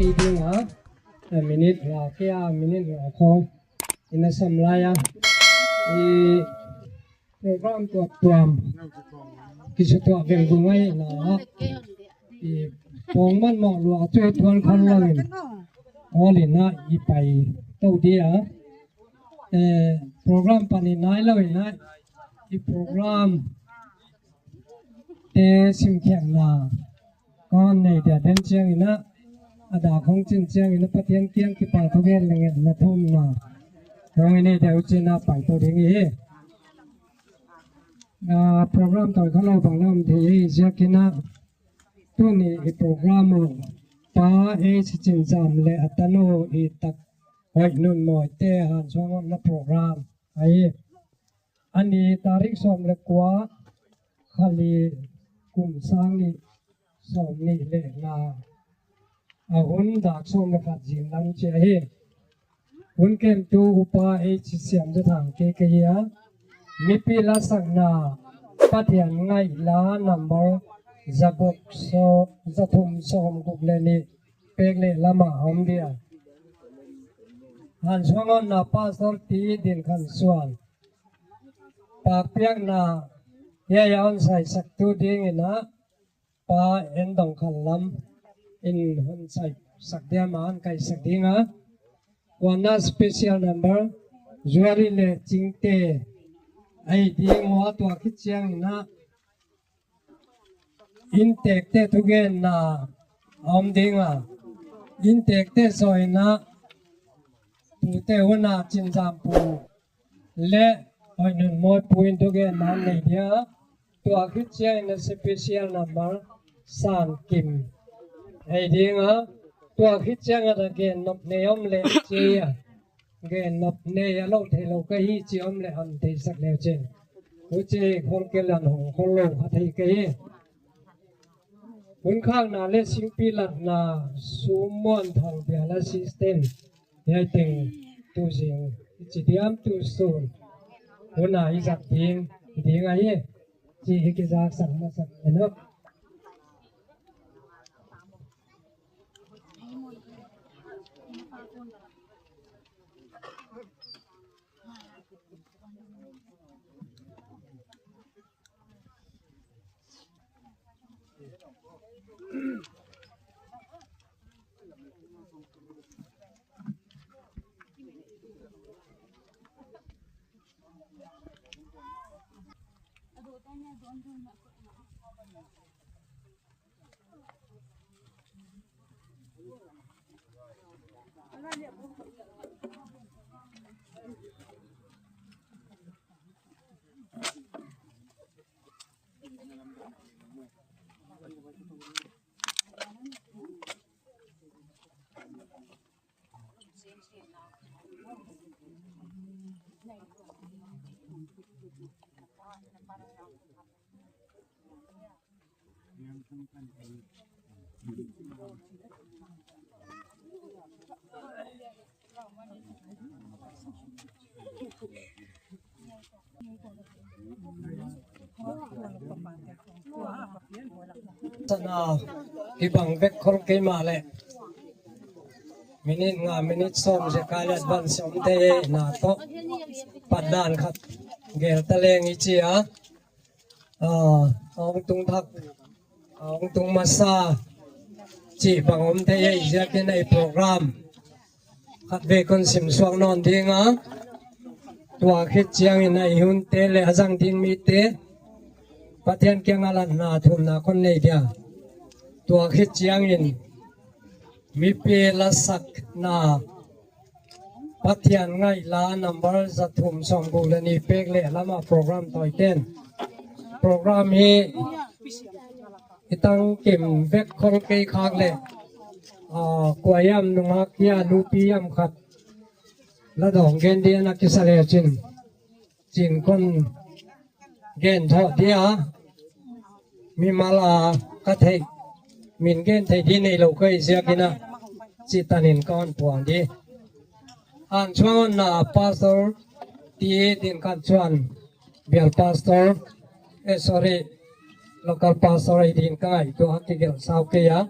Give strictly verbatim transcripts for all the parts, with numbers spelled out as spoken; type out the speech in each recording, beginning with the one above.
Ding a, a minute la ke a minute la khong ina sam lai a. I program tuamtuam kisatuah veng vung ai na. I pong man mong lua chu tuan khon lo in. All in a i pai tou dia. Eh, program pani nai lo in a. I program te simkhiakna kon nei dia den chiang in a, a dak khong chin chiang in a Pathian kiang kipahthu gen leng na thumna. Khong i nei dia uh chin a pai tou ding hi. Ah, program toh kha lo bang lam thei hi ziak in a. Tuni i program uh Pa H Chinzam leh a tanu i tak Hoihnunmawite hansuang na program ahi. A ni tarik sawm leh kua, kha li, kum sang nih sawmnih leh nga, a hun dak sawm leh khat zing lam chia hi. Hun kemtu Upa H Siamzathang K K hi a. Mipi lasakna Pathian ngaihla number za guk sawm, za thum sawmguk leh nih pek leh lam a om dia. Hansuang honna Pastor T Dinkhansuan. Pakpiakna hiai a hon saisaktu ding in a Pa N Dongkhanlam in hon saisak dia, ma hon kaisak ding a. Kuana special number Zuari leh Chingte ahi ding ua, tua khit chiang in a inntekte thugenna om ding a. Inntekte sawina pute huna Chinzam pu leh Hoihnunmawi pu in thugenna nei dia. Tua khit chiang in a special number Sankim ahi ding a. Tua khit chiang a gen nop nei om leh chia. Gen nop nei a lou theilou ka hi chi om leh hon theisak leu chin. Huchi khol kei lan hong khol lou kha thei ka hi. Hun khakna leh singpi latna Sumon Thangbial assistant. Hiai teng tu zing i chi diam tu sun. Huna i zak ding, i ding ahi. Chi i kizaksak masak en uh. Sana, i bang bek khol kei mahleh. Minute nga, minute sawm zia kha leh advance om thei na toh. Patdan khat gel ta leng i chi a. Ah, hong tung thak, hong tung masa chih bang om thei hi ziakin a i program khatvei kon simsuak nawn ding a. Tua khit chiangin a i hunte leh a zang ding mite Pathian kianga latna thumna kon nei dia. Tua khit chiangin mipi lasakna Pathian ngaihla number za thum sawmguk leh nih pek leh lam a program toh i ten. Program hi i tangkim bek khol kei khak leh, ah, kua hiam nungak hia nupi hiam khat la dawng gen dia na kisa leh chin. Chin kon gen thou dia, mimal a ka theih, min gen theih di neilou ka hi ziakin a, chitanin ka hon puang di. Hansuang honna Pastor T Dinkhansuan, bial pastor, eh, sorry, local pastor hi din ka ngaihtuah a, kigelh sau kei a.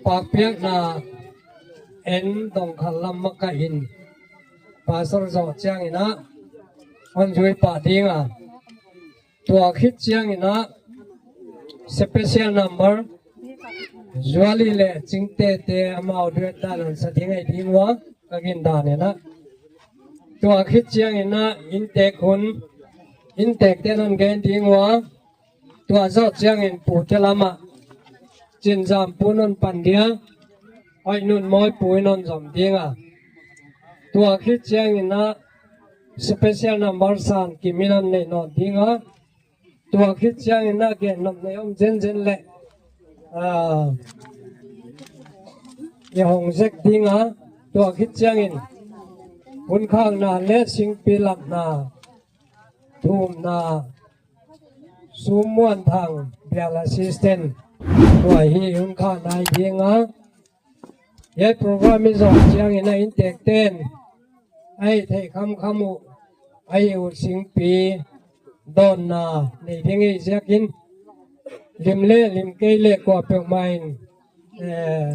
Pakpiakna en dong khat lam makaih in, Pastor zoh chiangin a hon zui pah ding a. Tua khit chiangin a special number Zuali leh Chingte te amau duet dan hon sa ding ahi ding ua, ka gingta in a. Tua khit chiangin a inntek hun, inntek te'n hon gen ding ua. Tua zoh chiangin pute lam ah Chinzam pu'n hon pan dia, Hoihnunmawi pu in hon zom ding a. Tua khit chiangin a special number Sankim in hon nei nawn ding a. Tua khit chiangin a gen nop nei om zenzen leh, ah, i hong zek ding a. Tua khit chiangin hun khakna leh singpi latna, thumna, Sum Muan Thang, bial assistant, tua hi hun khakna ahi ding a. Hiai program i zoh chiangin a inntek te'n a hih theih khamkham uh, a hih uh singpi dawnna nei ding i ziakin, lim leh lim kei leh kuapeuhmah in, eh,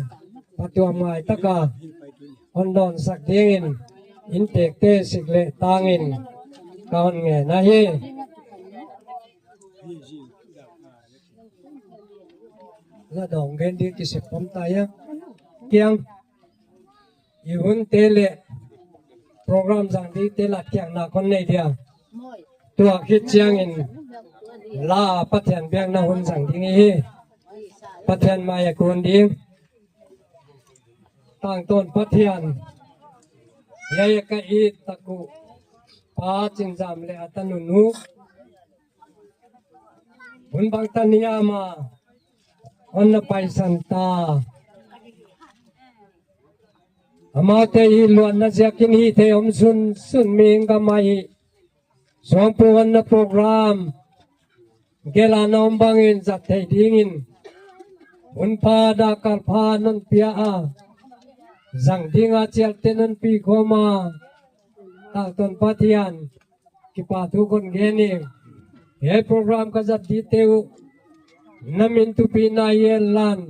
phatuamngai taka hon dawnsak dingin inntek te sik leh tangin ka hon ngen ahi. La dong gen ding kisep pom ta ia. Kiang, i hunte leh program zang dingte latkhiakna kon nei dia. Tua khit chiangin la Pathian biakna hun zang ding hi. Pathian mai a kun ding. Tangtawn Pathian, hiai a ka it tak uh Pa Chinzam leh a tanu nu, hun bangtan hiam a hon na paisan ta. Amaute i luanna ziakin hihtheih om sunsun mihing gam ahi. Suangpu honna program gelhna om bangin zat theih dingin hun pha, dakkal pha non pia a, zang dinga chialte non pi khawm a, Tangtawn Pathian, kipahthu kon gen hi. Hiai program ka zat dingte uh na min thupina i en lan,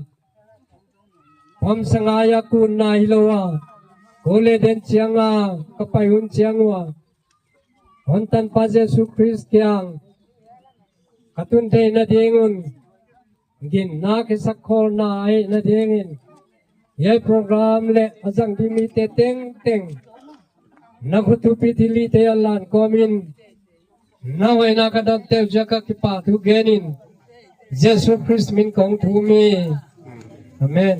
pamsa ngai a kunna hilou a, kou leh den chiang a ka pai hun chiang ua, hon Tanpa Jesu Khrist kiang ka tun theihna ding un, ginna kisakkhawlna ahihna dingin, hiai program leh a zang ding mite tengteng na khut thupi thilhihte a lan kawmin, na hoihna ka dante uh ziaka kipahthu genin, Jesu Khrist min kong thum hi. Amen.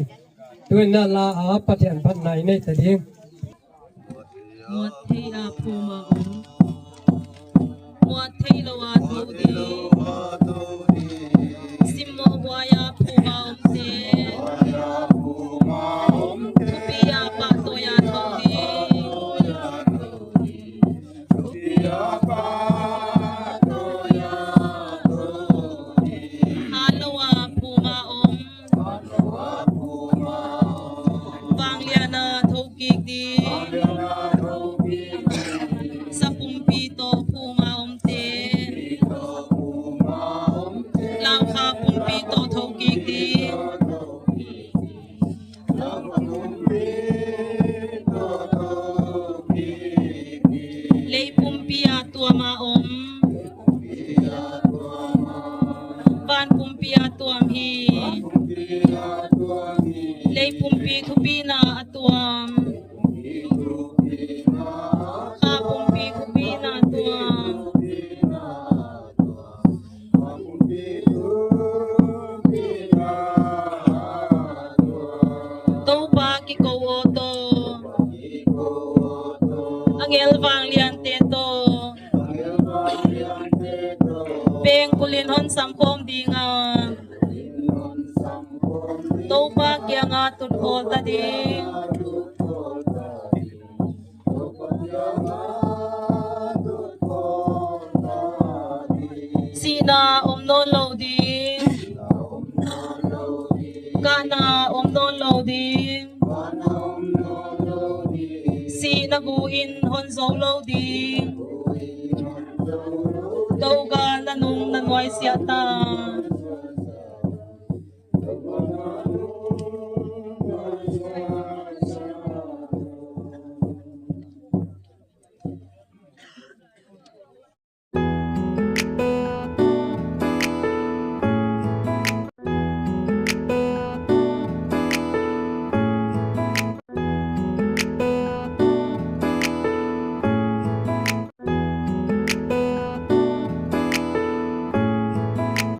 Tuin a la a Pathian phatna i nei ta ding. Muat theih a phum a om, muat theih lou a thou ding. Simmoh huai a phum a omte, thupi a pahtawi a thou ding. Hat lou a phum a om, vanglian a thou kik ding. Sa pumpi toh phum a omte, laukha pumpi toh thou kik ding. Lei pumpi a tuam a om, van pumpi a tuam hi. Lei pumpi thupina a tuam, kha pumpi thupina a tuam. Toupa kikou aw toh, angel vangliante toh, pengkulin hon samkhawm ding a, Toupa kianga tut khawl ta ding. Sihna om nawn lou ding, kahna om nawn lou ding. Sihna gu in hon zou lou ding. Toupa na nung na nuaisiah ta.